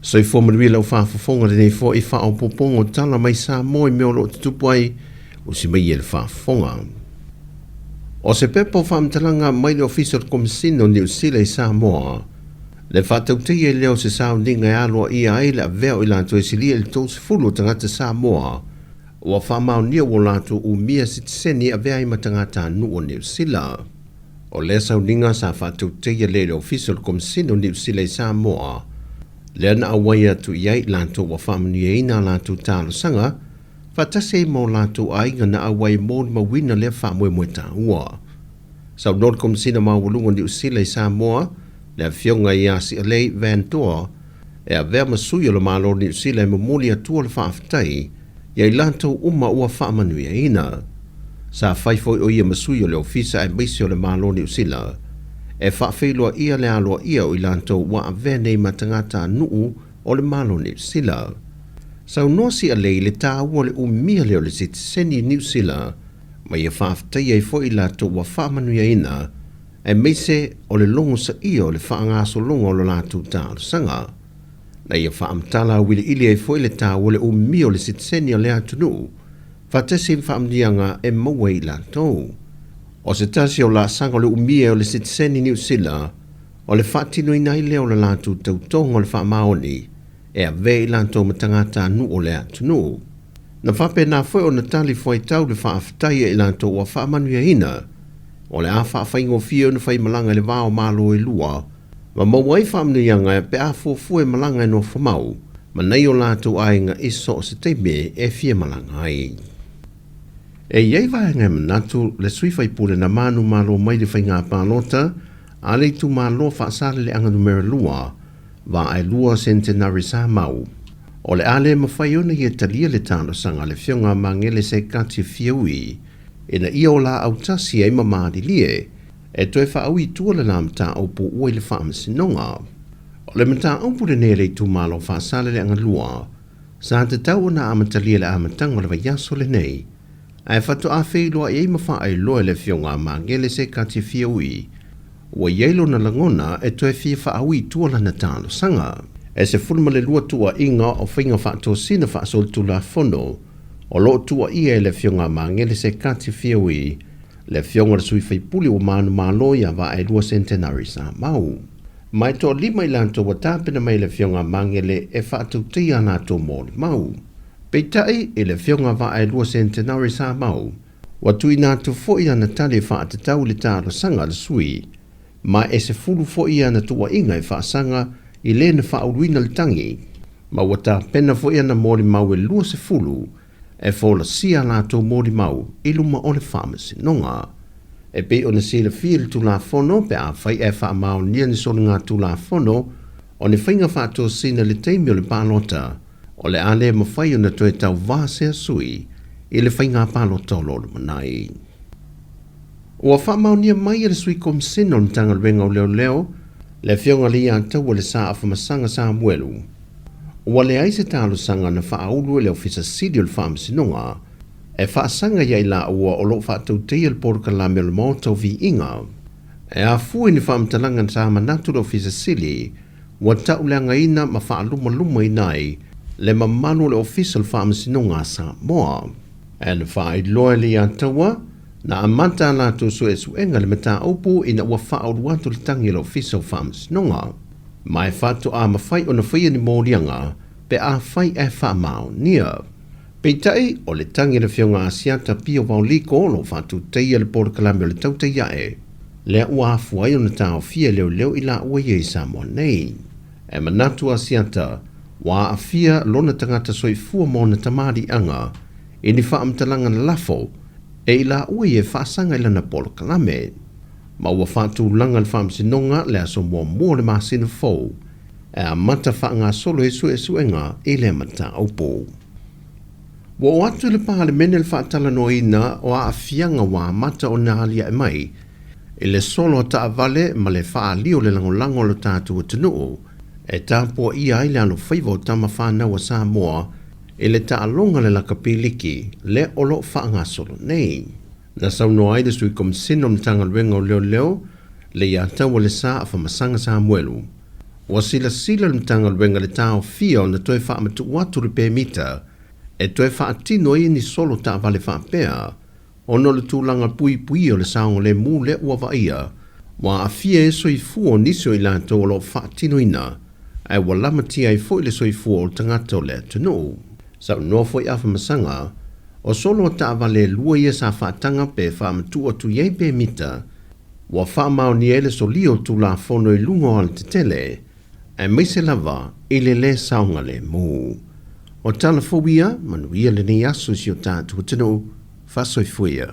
Soifua manuia lau faafofoga lenei foi faaopoopoga o tala mai Samoa i mea o lo o tutupu ai, usi mai e le faafofoga. O se pepa o faamatalaga mai le Ofisa o le Komesina o Niu Sila i Samoa, le faatautaia ai lea o se sauniga e aloaia ai le avea o i latou e silia i le 30 o tagata Samoa ua faamaonia ua latou umia sitiseni e avea ai ma tagatanuu o Niu Sila. O lea sauniga sa faatautaia lea i le Ofisa o le Komesina o Niu Sila i Samoa, lea na auai atu i ai i latou ua faamanuiaina a latou talosaga faatasi ai ma o latou aiga na auai e molimauina lea faamoemoe taua. Saunoa le Komesina Maualuga o Niu Sila i Samoa, le Afioga ia Si'alei Van Doer, e avea ma sui o le Malo o Niu Sila e momoli atua le faafetai ia i latou uma ua faamanuiaina. Sa fai foi o ia ma sui o le Ofisa aemaise o le Malo o Niu Sila e faafeiloaia le aloaia o i latou ua avea nei ma tagatanuu o le Malo o Niu Sila. Saunoa Si'alei i le taua o le umia lea o le sitiseni i Niu Sila ma ia faafetaia ai foi i latou ua faamanuiaina aemaise o le logosaia o le faagasologa o lo latou talosaga. Na ia faamatala auiliili ai foi le taua o le umia o le sitiseni a lea atunuu faatasi ai ma faamanuiaga e maua e i latou. O se tasi o laasaga o le umia o le sitiseni Niu Sila, o le faatinoina ai lea o le latou tautoga o le faamaoni e avea i latou ma tagatanuu o lea atunuu. Na faapena foi ona tali fuaitau le faafetai a i latou ua faamanuiaina, o le a faafaigofie ona faimalaga i le va o Malo e lua, ma maua ai faamanuiaga pe a fuafua e malaga e nofomau ma nai o latou aiga i so o se taimi e fia malaga ai. E i ai vaega e manatu le sui faipule na manumalo mai le faiga palota a le itumalo Faasaleleaga Numera 2, Vaaelua Centenary Samau. O le a le mafai ona ia talia le talosaga a le Afioga a Magele Sekati Fiaui ina ia o la autasi ai ma malilie e toe faaui i tua le la mataupu ua i le Faamasinoga. O le mataupu lenei a le itumalo Faasaleleaga 2, sa tatau ona amatalia i le amataga o le vaiaso lenei, ae faatoa feiloai ai ma faailoa e le Afioga a Magele Sekati Fiaui ua i ai lona lagona e toe fia faaui i tua lana talosaga. E 12 tuuaiga o faiga faatosina faasolitulafono o lo o tuuaia e le Afioga a Magele Sekati Fiaui le Afioga i le sui faipule ua manumalo ia Vaaelua Centenary Samau. Ma e toalima i latou ua tapena mai e le Afioga a Magele e faatautaia a latou molimau. Peitai, i le Afioga a Vaaelua Centenary Samau, ua tuuina atu foi ana tali e faatatau i le talosaga a le sui, ma e 10 foi ana tuuaiga e faasaga i le na faauluina le tagi, ma ua tapena foi ana molimau e 20 e folasia a latou molimau i luma o le Faamasinoga. E pei ona silafia i le Tulafono pe afai ae faamaonia ni soligatulafono o ni faiga faatosina i le taimi o le palota, o le a le mafai ona toe tauvā sea sui i le faiga palota o lo o lumanai. Ua faamaonia mai e le Sui Komisina o le Matagaluega o Leoleo, le Afioga Leiataua Lesa Afamasaga Samuelu, Ua leai se talosaga na faaulu e le Ofisa Sili o le Faamasinoga e faasaga ia i laua o lo o faatautaia le polokalame o le Maota o Viiga. E afua i ni faamatalaga sa manatu le Ofisa Sili ua tauleagaina ma faalumalumaina ai le mamalu o le Ofisa o le Faamasinoga a Samoa. Ae na faailoa e Leiataua, na amata a latou suesuega i le mataupu ina ua faaulu atu le tagi a le Ofisa o Faamasinoga. Ma e faatoa mafai ona faia ni moliaga pe afai ae faamaonia. Peitai, o le tagi a le Afioga Asiata Pio Vaoliko o lo o faatutaia le polokalame o le tautai ae, lea ua afua ai ona taofia e leoleo i laua ia i Samoa nei. E manatu Asiata, ua aafia lona tagata soifua ma ona tamaliiaga i ni faamatalaga lafo e i laua ia e faasaga i lana polokalame. Ma ua faatulaga le Faamasinoga le aso muamua o le masina fou e amata faagasolo ai suesuega i lea mataupu. Ua oo atu i le Palemene le faatalanoaina o aafiaga ua amata ona aliae mai i le solo a taavale ma le faaali o le lagolago a lo tatou atunuu e tapuaia ai le alofaiva o tama fanau a Samoa i le taaloga a le lakapi liki lea o lo o faagasolo nei. Na saunoa ai le Sui Komisina o Matagaluega o Leoleo, Leiataua Lesa Afamasaga Samuelu. Ua silasila le Matagaluega i le taofia ona toe faamatuu atu le pemita e toe faatino ai ni solo taavale faapea ona o le tulaga puipuia o le saogalemu lea ua vaaia ua aafia ai soifua o nisi o i latou o lo o faatinoina ae ua lamatia ai foi le soifua o tagata o le atunuu. Saunoa foi Afamasaga, o solo a taavale e lua ia sa faataga pe faamatuu atu i ai pemita ua faamaonia ai le solia o Tulafono i luga o alatetele, aemaise lava i le lē saogalemu. O tala fou ia, manuia lenei aso i si o tatou atunuu. Faasoifua ia.